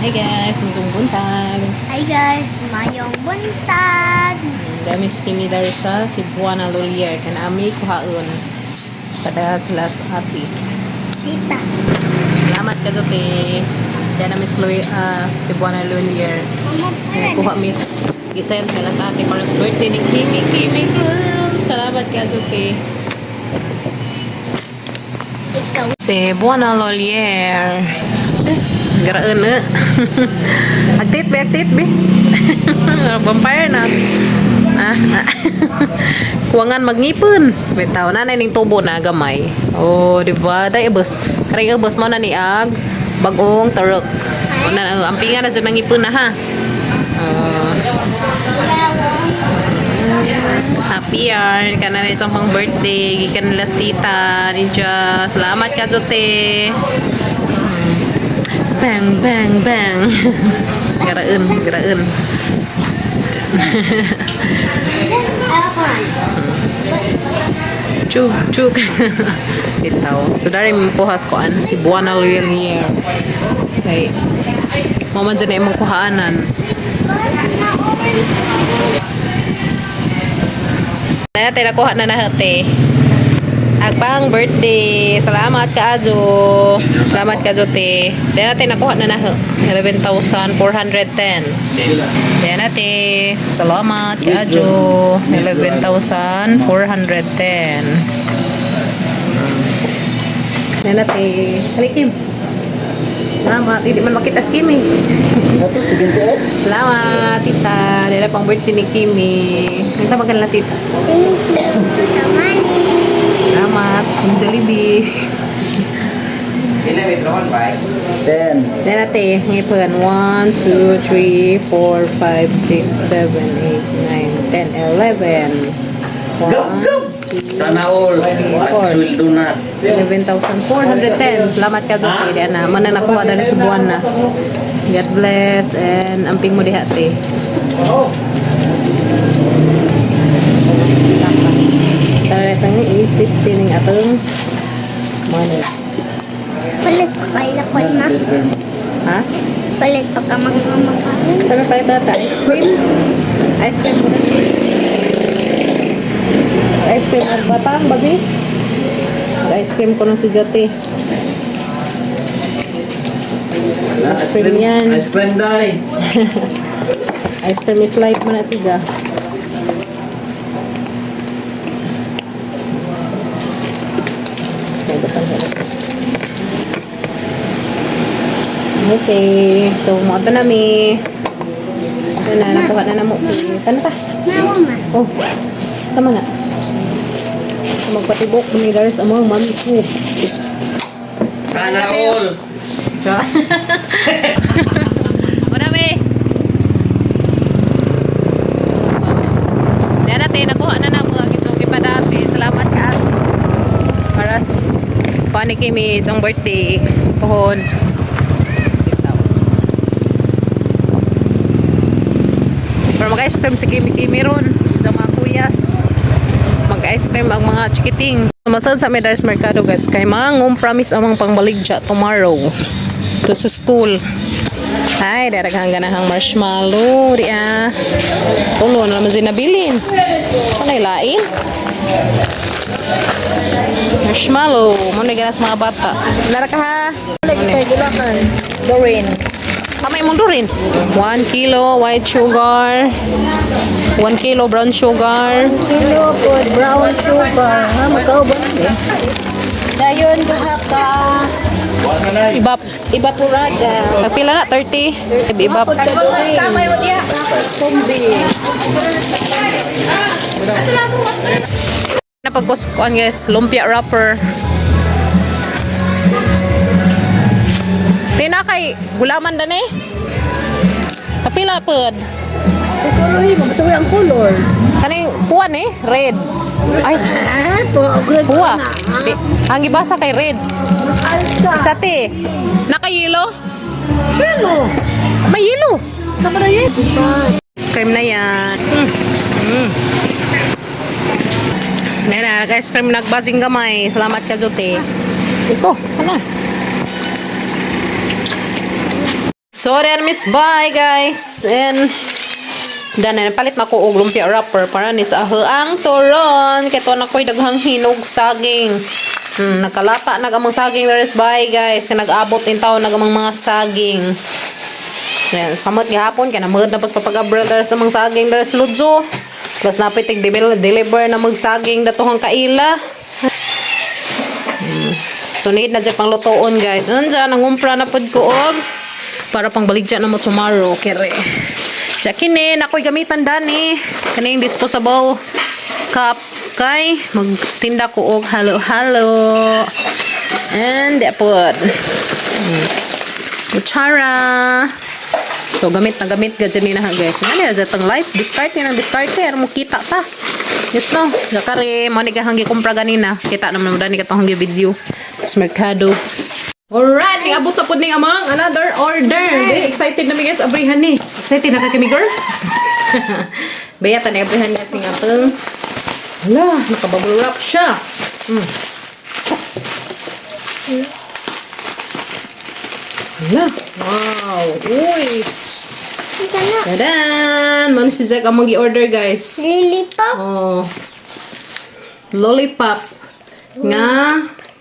Hi guys, maayong buntag. Hi guys, maayong buntag. Dami Kimi dari sa Cebuana Lhuillier. Kana ami kuhaon. Padahal sila sa ati. Tita. Salamat ka te. Diyan na Miss Louis, Cebuana Lhuillier. Mama, Kaya kuha Miss isend nila sa ate para sa birthday ni Kimi Kimi girl. Salamat ka te. Ikaw. Cebuana Lhuillier. Garaan na. Agtit be, agtit be. Vampire na. Ah, ah. Kuwangan magnipon. Bitaw na ning tubo na gamay. Oh, di ba? Dai ubos. Karing ubos mo na ni ag bagong tarok. Una ang ampingan na jud nang ngipon na ha. Oh, happy yarn kana na itong pang birthday gikan nila sa tita ninja. Salamat ka jote. Bang bang bang. Garaon, garaon. Ako. Chug, chug. Bitaw. So, dari mo kuha sa kuan. Cebuana Lhuillier. Kay, mama dyan na imong kuhaanan. Na, nakuha na na hati. Agpang birthday. Salamat ka, Ajo. Salamat ka, te. Dahil natin nakuha na na 11,410. Dahil natin. Salamat ka, Ajo. 11,410. Dahil natin. Hali, Kim. Salamat. Hindi man makita si Kimi. Ato, 78. Salamat, tita. Dahil pang birthday ni Kimi. Ano sa magkanila, tita? Thank you sa money. Salamat. Ang Jollibee. 10. Then ate, ngipon. 1, 2, 3, 4, 5, 6, 7, 8, 9, 10, 11. 1, 2, Sana all. 3, 4. Sweldo na. 11,410. Salamat ka, Jote. Diyan na. Mana nakuha dahil sa buwan na. God bless and amping mo diha, te. Tara itong isip tining atong money. Palit pa kayo ko na. Ha? Palit pa ka mga makain. Sabi pa ito ata, ice cream. Ice cream muna. Ice cream at batang, babi. Ice cream ko nung si Jate. Ice cream yan. Ice cream dai. Ice cream is life mo na si Ja. Okay, so mo na mi. Ito na, nakuha na na mo. Paano ta? Mama ma. Oh, sama na. So, magpatibok ni Dars among mami ko. Sana all. Wala me. Yan natin, nakuha na na mga gitong ipadati. Salamat ka. Paras, kuha ni Kimi, itong birthday. Pohon. Bitaw. Pero mag-ice cream si Kimi Kimi ron. Sa mga kuyas. Mag-ice cream ang mga chikiting. Sumasod sa Medaris Mercado guys. Kay mga promise amang pangbaligya tomorrow. To sa school. Ay, daraghang ganahang marshmallow. Di ah. Tulo na naman sinabilin. Ano lain? Marshmallow. Muna ganas mga bata. Lara ka ha. Doreen. Tama imong durin. 1 kilo white sugar. 1 kilo brown sugar. Kilo po, brown sugar. Ha, magkauban eh. Dayon, duha ka. Ibap. Evaporada. Tagpila na 30. Ibap. Doreen. Kumbi. Napagkuskuan guys, lumpia wrapper. Tina kay gulaman dan eh. Kapila pod. Kolorin mo, gusto mo ang color. Kaning puwan eh, red. Ay, Ah, po, good. puwa. Di, ang gibasa kay red. Alis ka. Isa te. Naka-yellow? Yellow. May yellow. Tama na yun. Ice cream na yan. Nena, ice cream nagbasing gamay. Salamat ka, Jote. Iko, hala. So, then, miss, bye, guys. And, dan na palit na ko og lumpia wrapper para ni sa ang turon kay tuwa na ko'y daghang hinog saging. Nakalata nag amang saging there is, bye, guys, kay nag-abot in taon nag amang mga saging. Yan, samot gihapon kay namud na pas papag-abra sa amang saging there is ludzo. Plus napit tig deliver na magsaging datuhang kaila. So need na dyan pang lutoon, guys. Andiyan, nangumpra na pod ko og para pang baligya na mo tomorrow kere. Diya kini, nakoy gamitan dani. Kaning disposable cup kay magtinda ko og halo-halo. And di pod. Kutsara. So gamit na gamit ga dyan ni na ha, guys. Ano na dyan tang life? Discard ng discard pero mo kita ta. Yes no. Gakare mo ni ka hanggi kumpra ganina. Kita naman mo dani katong hanggi video. Sa merkado. Alright, ning abot na pud ning amang another order. Be, excited na mi, guys, abrihan ni. Excited na ka kami, girl? Baya ta ni abrihan, guys, ning atong. Hala, naka-bubble wrap siya. Hala, wow. Uy. Ika na. Tadan! Mano si Zack ang mag-order, guys. Lilipop. Oh. Lollipop. Nga.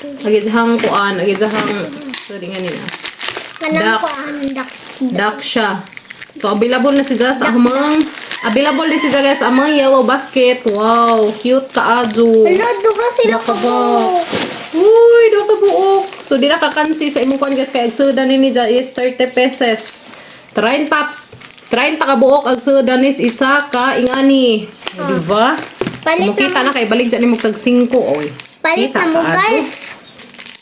Agidhang kuan. Agidhang. Sorry nga nina. Kanang Duck. ko ang duck. Duck siya. So, available na si Zaz sa amang. Available din si Zaz, guys, amang yellow basket. Wow. Cute kaadyo. Hala, duha sila Duha ka ka ba? Uy, duha ka buok. So, di nakakansi sa imong kuan, guys. Kay agsuda ni niya is 30 pesos. 30. 30 ka buok ang suda ni isa ka ingani. O, di ba? Palit Mukita na na kay balik dyan ni tag 5 oy. Palit Kita na mo, ka, adyo. guys.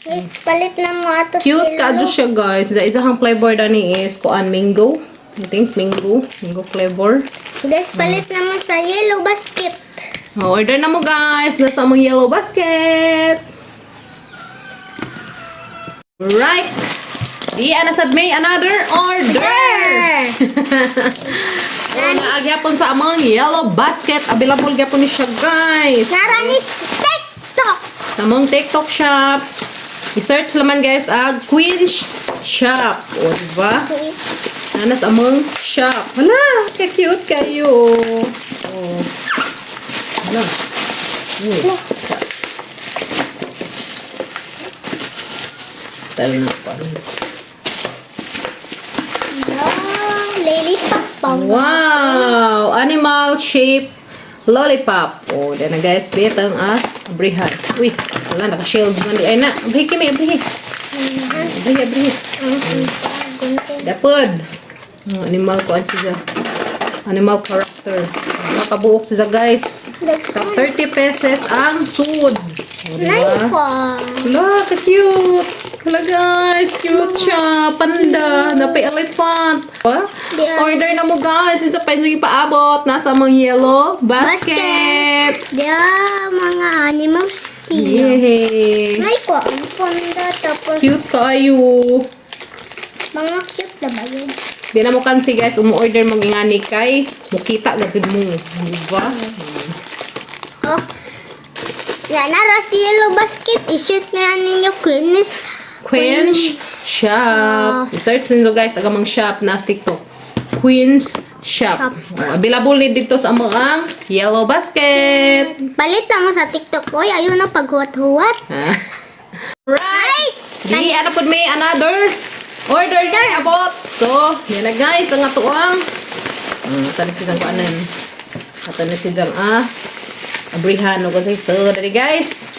Guys, palit na mo ato Cute sila. ka adyo siya, guys. Isa isang flavor dani is kuan mango. I think mango, mango flavor. Guys, palit na mo sa yellow basket. Oh, order na mo, guys. Nasa among yellow basket. Right. Di ana sad may another order. Una gyapon sa among yellow basket. Available gyapon ni siya, guys. Nara ni TikTok. Sa among TikTok shop. I-search laman, guys, ag Queen's Shop. O, diba? Nanas among shop. Hala, ka-cute kayo. Oh. Hala. Uy. Tayo na pa. Oh, lollipop pa. Wow! Animal shape lollipop. Oh, yan na, guys. Bitang abrihan. Uy, wala, naka-shield man. Ay na, abrihi kimi, abrihi. Abrihi, abrihi. Dapod. Oh, animal ko siya. Animal character. Nakabuok siya, guys. Ka 30 pesos ang sud. Oh, diba? Nine pa. Hala, ka-cute. Hala, guys, cute siya. Panda, napay elephant. Diba? Yeah. Order na mo, guys. Isa pa yung ipaabot. Nasa among yellow basket. Yeah, mga animals siya. Yay. Nay ko, ang panda tapos Cute kayo. Mga cute na ba yun? Di na mo kansi, guys, umu-order mo ngani kay mukita gajud mo. Diba? Oh. Yan, nara si yellow basket. I-shoot na ninyo Queen's. Queen's Shop. I-search ninyo, guys, ang amang shop na sa TikTok. Queen's Shop. Shop. Oh, available ni dito sa among ang yellow basket. Palit na mo sa TikTok. Oy, ayun na paghuwat-huwat. Ha? Right! Di, ano po may another order niya abot. So, yan na, guys, ang atuang. Ato na si Jang kuanan. Ato na si Jang abrihan no kasi. So, dali, guys.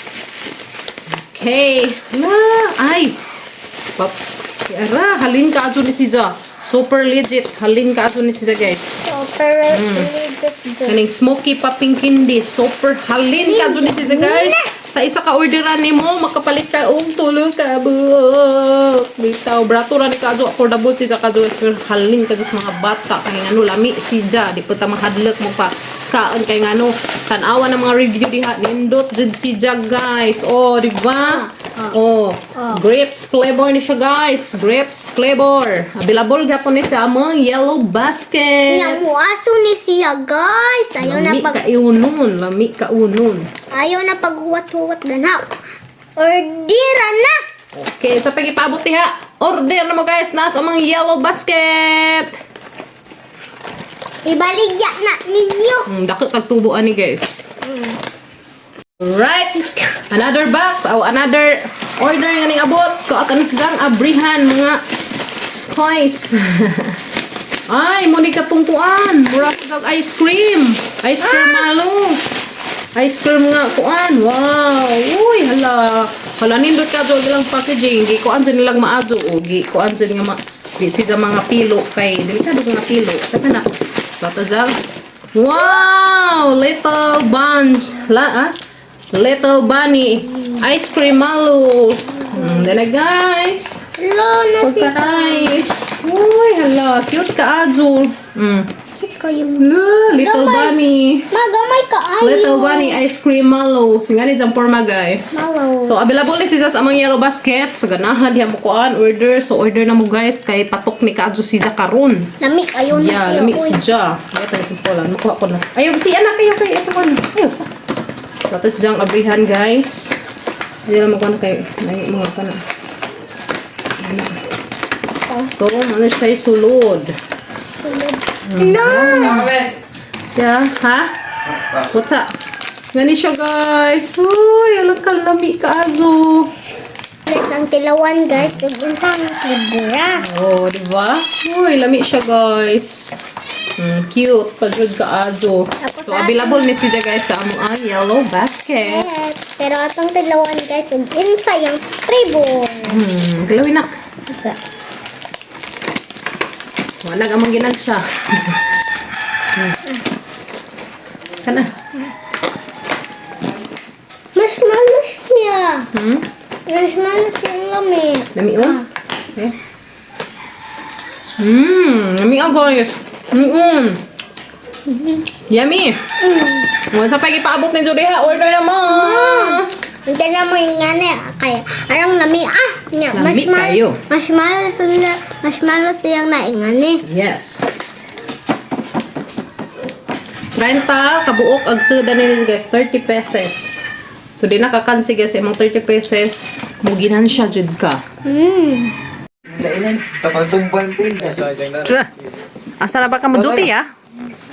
Okay. La, ay. Pap. Ara, halin ka ato ni si Ja. Super legit. Halin ka ato ni si Ja, guys. Super legit. Kaning smoky popping candy. Super halin ka dyan ni siya, guys. Sa isa ka orderan nimo, makapalit ka og tulo ka buok. Bitaw, brato ra ni ka adyo, affordable siya ka adyo. Pero halin ka sa mga bata kay ngano lami siya, di pa ta mahadlok mo pa kaon kay ngano tan-awa ng mga review diha nindot jud siya, guys. Oh, di ba? Oh, grapes flavor ni siya, guys. Grapes flavor. Available gapon ni sa among yellow basket. Nya mo aso ni siya, guys. Ayaw na Lami pag ka unon, lami ka unon. ayaw na paghuwat-huwat ganaw. Ordira na. Okay, sa pag-ipaabot diha. Order na mo guys na sa among yellow basket. Ibaligya na ninyo. Dako tagtubo ani guys. Right. Another box o another order nga ning abot. So akan silang abrihan mga toys. Ay, mo ni katungkuan. Mura kag ice cream. Ice cream malo. Ice cream nga kuan. Wow. Uy, hala. Hala nindot ka do ilang packaging. Gi kuan sa nilang maadyo o gi kuan sa nga ma di siya mga pilo kay delikado nga pilo. Taka na. Batazang. Wow! Little bun. La, ah? Little bunny. Ice cream malos. Dala guys. Hello, na si Pagka nice. Uy, hala. Cute ka, Azul. Cute kayo. Hala, little Gamay. bunny. Magamay ka ayo. Little bunny ice cream mallows. Nga ni dyan forma, guys. Mallows. So, available ni siya sa among yellow basket. Sa ganahan, diha mo kuan, order. So, order na mo, guys. Kay patok ni ka Azul siya karon. Lamig ayo na Yeah, siya. lami Uy. siya. Kaya tayo simple lang. Makuha ko na. Ayaw, si anak kayo kayo. Ito ko na. Ayaw, sa. Tapos diyang abrihan, guys. Hindi lang makuha na kayo. Ay, mga ka na. Ano. So, ano siya yung sulod. Hello. Yeah, ha? What's up? Gani siya, guys. Uy, alam ka, lami ka, azo. Guys, ang tilawan guys, ug unsang libura. Oh, di ba? Uy, lami siya, guys. Cute. Pajud ka, azo. Tapos So, available ni siya, guys, sa among ang yellow basket. Yes, pero atong tilawan guys, ug unsa yung ribbon. Galawin nak. Unsa? Wala ka among ginag siya. Kana. Mas malos siya. Mas malos yung lami. Lami oh. Okay. Lami ah, guys. Yummy. Wala sa pagipaabot ni Judy ha. Order na mo. Unsa na mo yung ngani kay arang lami ah. Nya, mas Lami kayo. Mas malos sila, mas malos siyang naingani. Yes. 30 kabuok ag suda nila guys, 30 pesos. So di nakakansi guys imong 30 pesos, muginan siya jud ka. Tapagtumban po yun. Tara. Asa na ba ka mo duty ah?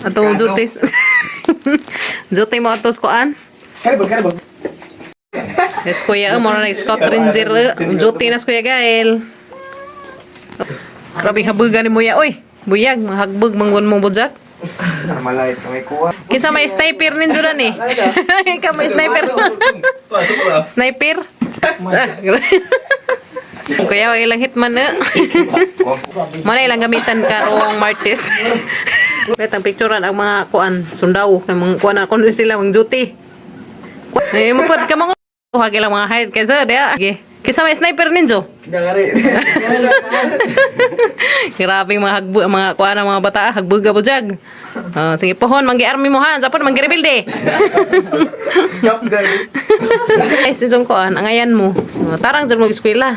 Ato mo duty. Duty mo atos kuan. Karibog, karibog. Yes, kuya, mo na Scout Ranger. Duty na kuya Gael. Grabe habugan ni Muya. Oy, buyag, mga hagbog manggon mo bujak. Malay, may kuha. Kinsa may sniper nindo ran eh. Ikaw may sniper. Sniper? Ah, grabe. Kuya, wag ilang hitman eh. Mana ilang gamitan karong Martes. Bet ang picturean ang mga kuan sundaw kay mga kuan ako sila mga duty. Eh mo pod ka mga kuha ilang mga height kaysa diya. Okay. Kinsa may sniper ninjo? Nangari. Grabe yung mga hagbu, mga kuan ang mga bata, hagbug ka bujag. Oh, sige pohon, manggi-army mo ha. Japon manggi-rebuild eh. Gap guys. Ay, sinjong kuan, angayan mo. Oh, tarang dyan mo eskwela.